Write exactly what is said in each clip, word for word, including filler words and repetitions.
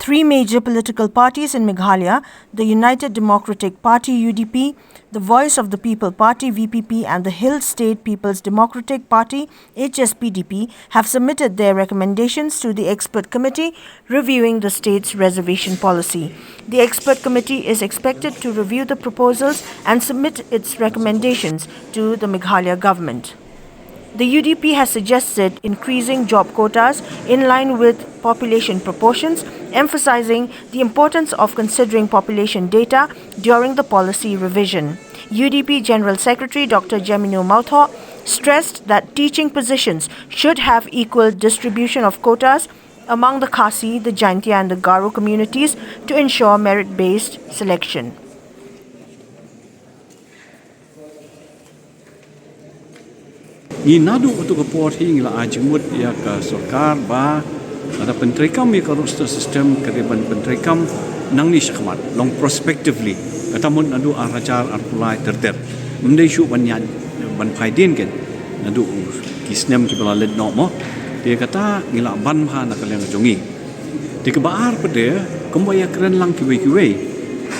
Three major political parties in Meghalaya, the United Democratic Party, U D P, the Voice of the People Party, V P P, and the Hill State People's Democratic Party, H S P D P, have submitted their recommendations to the expert committee reviewing the state's reservation policy. The expert committee is expected to review the proposals and submit its recommendations to the Meghalaya government. The U D P has suggested increasing job quotas in line with population proportions, emphasizing the importance of considering population data during the policy revision. U D P General Secretary Doctor Jemino Mawthoh stressed that teaching positions should have equal distribution of quotas among the Khasi, the Jaintia, and the Garo communities to ensure merit based selection. Ngi naduh katu ka por hi ngi la ai jingmut ïa ka sorkar ba lada pyntreikam ïa ka roster system ka dei ban pyntreikam nangne shakhmat long prospectively, kata mut naduh ar hajar arphew lai ter ter. Ym dei shuh ban ïaid ban phai dien ken naduh ki snem kiba la leit noh mo. Te kata ngi la ban bha na ka liang jong ngi. Te kaba ar pat de kumba ïakren lang kiwei kiwei.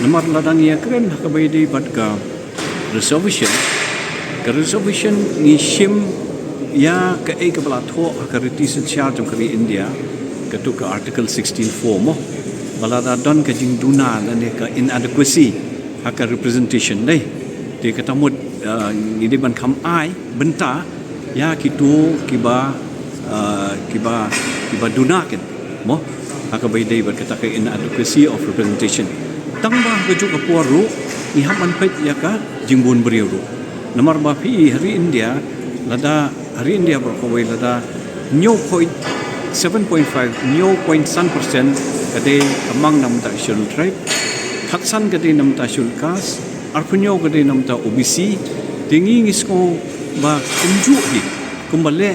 Namar lada ngi ïakren ha kaba ïadei bad ka reservation, ka reservation ngi shim ïa kaei kaba la thoh ha ka riti synshar jong ka ri India, katu ka Article sixteen four mo, ba lada don ka jingduna lane ka inadequacy ha ka representation dei. Te kata mut, uh, ngi dei ban kham ai bynta ïa kito kiba, uh, kiba, kiba duna ken mo, ha kaba ïadei bad kata ka inadequacy of representation. Tang ba ha kajuh ka por ruh ngi hap ban peit ïa ka jingbun briew ruh. Namar ba phi i ha ri India, lada ha ri India baroh kawei lada hynñiew point seven point five, hynñiew point san percent ka dei ka mang na bynta Scheduled Tribe, khatsan ka dei na bynta Scheduled Caste, arphew hynñiew ka dei na bynta O B C. Te ngi ngi sngew ba kumjuh hi kumba leh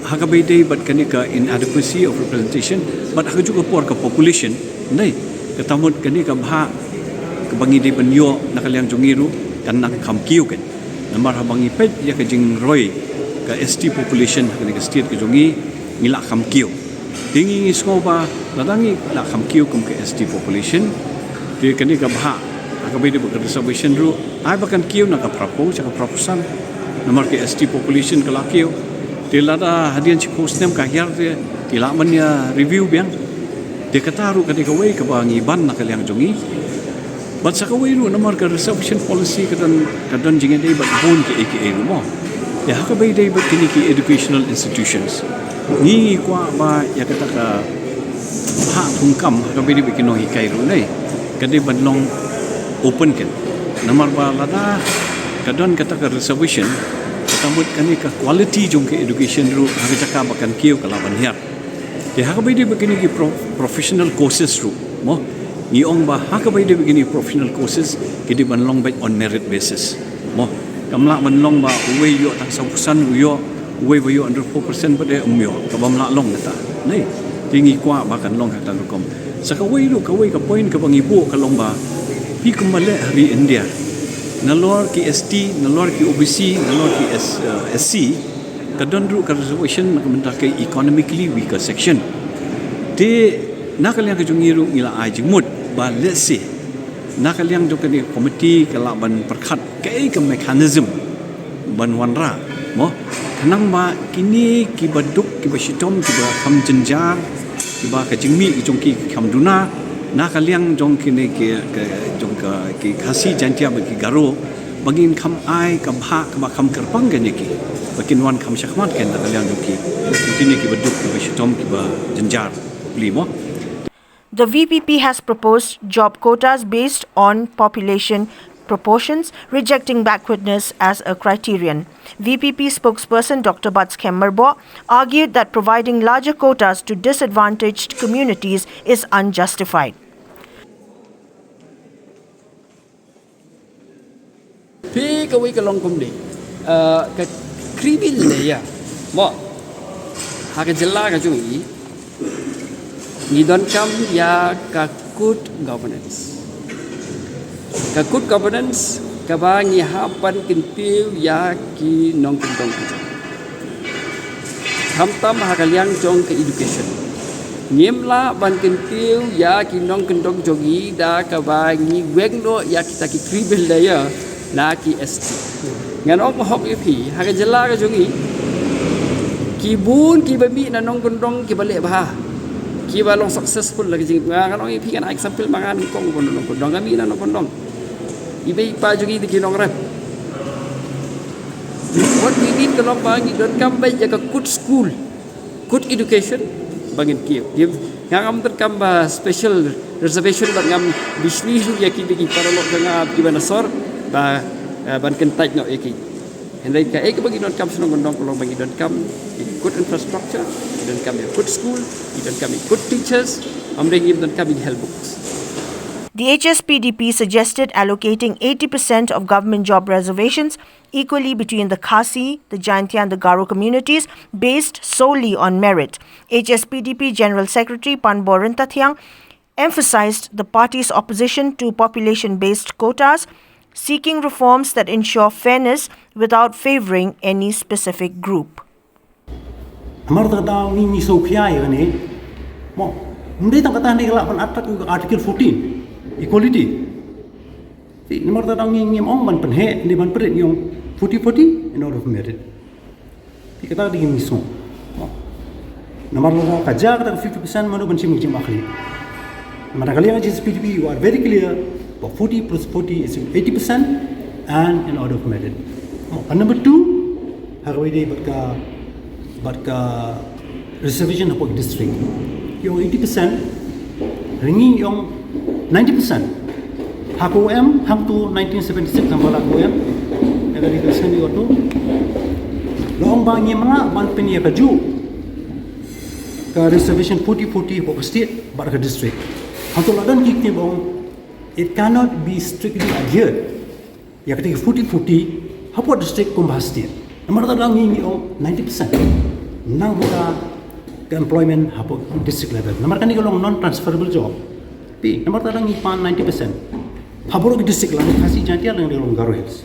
ha kaba ïadei bad kane ka inadequacy of representation bad ha kajuh ka por ka population, dei, kata mut kane ka bhah kaba ngi dei ban ïoh na ka liang jong ngi ruh kan nang kham kiew ken. Namar haba ngi peit ïa ka jingroi ka S T population ha kane ka state ka jong ngi, ngi la kham kiew. Te ngi ngi sngew ba lada ngi la kham kiew kum ka S T population, te kane ka bhah ha kaba ïadei bad ka reservation ruh ai ba kan kiew na ka phraphew sha ka phraphew san. Namar ka S T population ka la kiew. Te lada hadien shiphew snem ka hiar te ki lah ban ïa review biang. Te kata ruh ka dei kawei kaba ngi ban na ka liang jong ngi. Bad sa kawei ruh namar ka reservation policy ka don, ka don jingïadei bad bun kiei kiei ruh mo. Te ha kaba ïadei bad kine ki educational institutions, ngi ngi kwah ba ïa kata ka bhah thungkam ha kaba ïadei bad ki nonghikai ruh, dei, ka dei ban long open ken. Namar ba lada ka don kata ka reservation, kata mut kane ka quality jong ka education ruh ha ka jaka ba kan kiew ka lah ban hiar. Te ha kaba ïadei bad kine ki pro-, professional courses ruh mo, ngi ong ba ha kaba ïadei bad kine professional courses ki dei ban long beit on merit basis mo. Kam lah ban long ba uwei ïoh tang sawphew san u ïoh, uwei ba ïoh hynriewphew percent pat de um ïoh, kaba ym lah long kata. Dei, te ngi kwah ba kan long kata rukom. Sa kawei ruh, kawei ka point kaba ngi buh ka long ba phi kumba leh ha ri India, nalor ki S T, nalor ki O B C, nalor ki S-, eh, S C, ka don ruh ka reservation na ka bynta ka economically weaker section. Te na ka liang ka jong ngi ruh ngi la ai jingmut ba lehse na ka liang jong kane ka committee ka lah ban pyrkhat kaei ka mechanism ban wanrah mo, khnang ba kine kiba duk, kiba shitom, kiba kham jynjar, kiba ka jingmih ka jong ki ka kham duna na ka liang jong kine ki, ka, jong ka, ki Khasi, Jaintia bad ki Garo, ba ngin kham ai ka bhah kaba kham kyrpang ken ïa ki, ba kin wan kham shakhmat ken na ka liang jong ki, kine kiba duk, kiba shitom, kiba jynjar. Pli mo. The V P P has proposed job quotas based on population proportions, rejecting backwardness as a criterion. V P P spokesperson Doctor Batskhem Myrboh argued that providing larger quotas to disadvantaged communities is unjustified. Phi kawei ka long kumne, ah, ka criminal ïa mo. Ha ka jylla ka jong i ngi donkam ïa ka good governance. Ka good governance kaba ngi hap ban kyntiew ïa ki nongkyndong ki jong, khamtam ha ka liang jong ka education. Ngim lah ban kyntiew ïa ki nongkyndong jong ngi da kaba ngi weng noh ïa kita ki criminal layer na ki S T. Ngan ong hok ïa phi, ha ka jylla ka jong ngi, ki bun kiba mih na nongkyndong kiba leh bha, kiba long successful la ka jing. Ngan ong ïa phi, ngan ai example ma nga nyngkong, bun nongkyndong, nga mih na nongkyndong. I bei i pa jong ngi dei ki nongrep. What we need ka long ba ngi donkam beit ïa ka kut school, kut education ba ngin kiew. Ngam donkam ba special reservation, ba ngam bishni ïa ki, ki paralok jong nga kiba na sor ba, eh, ban kyntait noh ïa ki. Hynrei kaei kaba ngi donkam shnong kyndong ka long ba ngi donkam ïa kut infrastructure, ngi donkam ïa kut school, ngi donkam ïa kut teachers, ym dei ngi donkam ïa health books. The H S P D P suggested allocating eighty percent of government job reservations equally between the Khasi, the Jaintia and the Garo communities based solely on merit. H S P D P General Secretary Panbo Ryntathiang emphasized the party's opposition to population-based quotas, seeking reforms that ensure fairness without favouring any specific group. Namar kata ngi ngi sngewkhia ïa kane. Mo, ym dei tang kata ngi lah ban attack ïa ka Article fourteen, equality. Namar kata ngi ngi ong ban pynheh, ngi ban pynrit, ngi ong forty forty in order of merit. Te kata dei ngi sngew. Mo. Namar kata ka jia kata ka fifty percent mano ban shim ka jingbakhlieh. Namar ka liang H S P D P, you are very clear, ba forty plus forty is eighty percent and in order of merit. Mo, ka number two, ha kawei dei bad ka, bad ka reservation hapoh district. Ïa eighty percent, ri ngi ïa ninety percent. Ha ka U M, hangto nineteen seventy-six, hangba la ka U M, ïa ka reservation ïa to. La ong ba ngim lah ban pynïa kajuh ka reservation forty forty hapoh ka state bad ka district. Hangto la don ki ktien ba ong, it cannot be strictly adhered. Ïa kata ka forty forty hapoh district kumba ha state. Namar kata ngi ngi ong ninety percent. Nang buka ka employment hapoh district level. Namar kane ka long non transferable job. Te namar kata ngi pan ninety percent. Hapoh ka district lang Khasi Jaintia lang ka long Garo Hills.